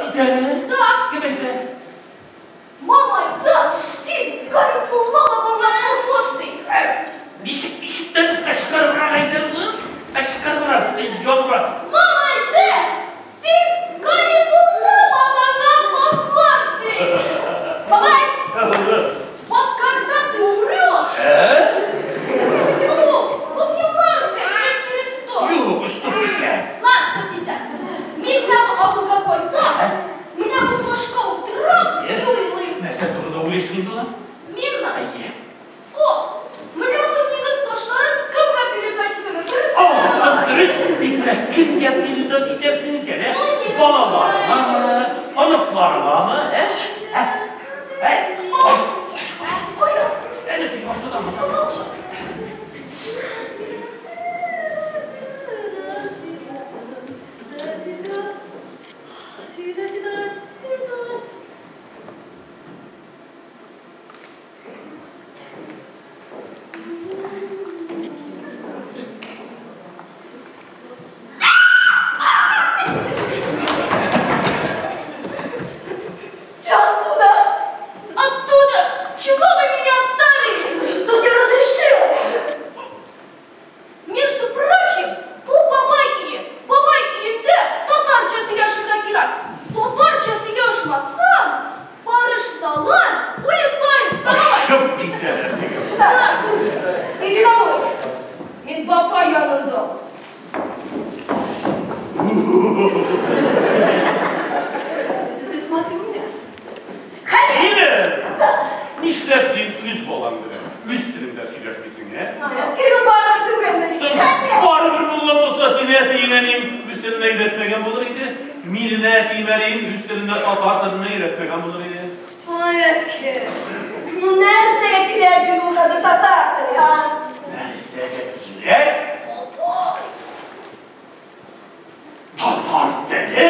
Китәме? Да. Кем әйтә? Мамай, да, син Гарифулла бабаңа похож ди. Ничек ишектән кычкырыбрак әйтәм? Кычкырыбрак, бөтен яңгырат. Мамай, да, син Гарифулла бабаңа похож ди. Бабай, вот когда ты умрешь, ну, күп еллар үткәч, лет через 100. Юк, 150. Ладно, 150. Мин прямо авылга кайтам, менә бу ташка утырам, уйлыйм. Нәрсә турында уйлыйсың инде ул? Миңа. Әйе. О, менә бу нигез ташларын кемгә передать итәмен? Дөрес? Дөрес, бик менә кемгә передать итәсең икән, ә? Балаларыңамы, оныкларыңамы, ә? Ә? Ә? Кой. Әне тик башкадан. Ты откуда? Оттуда! Чего вы меня оставили? Кто тебе разрешил? Между прочим, бу бабай өе, бабай өендә татарча сөйләшергә кирәк. Татарча сөйләшмәсәң, фаришталар улетают давай. Очып китәләр. Сюда. Иди домой. Мин бабай янында. Ты смотри у меня. Килен! Нишләп син үз балаң белән үз телеңдә сөйләшмисең, ә? Кирилл барыбер түгелме? Соң барыбер булган булса, сине әтиең әниең үз теленә өйрәтмәгән булыр иде. Мине әтием әнием үз теленә, татар теленә өйрәтмәгән булыр иде. Ой, әткәй. Ну нәрсәгә кирәк инде ул хәзер татар теле, а? Нәрсәгә кирәк? Татар теле?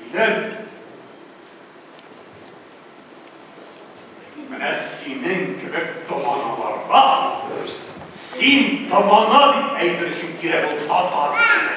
Минем менә синең кебек томаналарга, син томана дип әйтер өчен кирәк ул татар теле.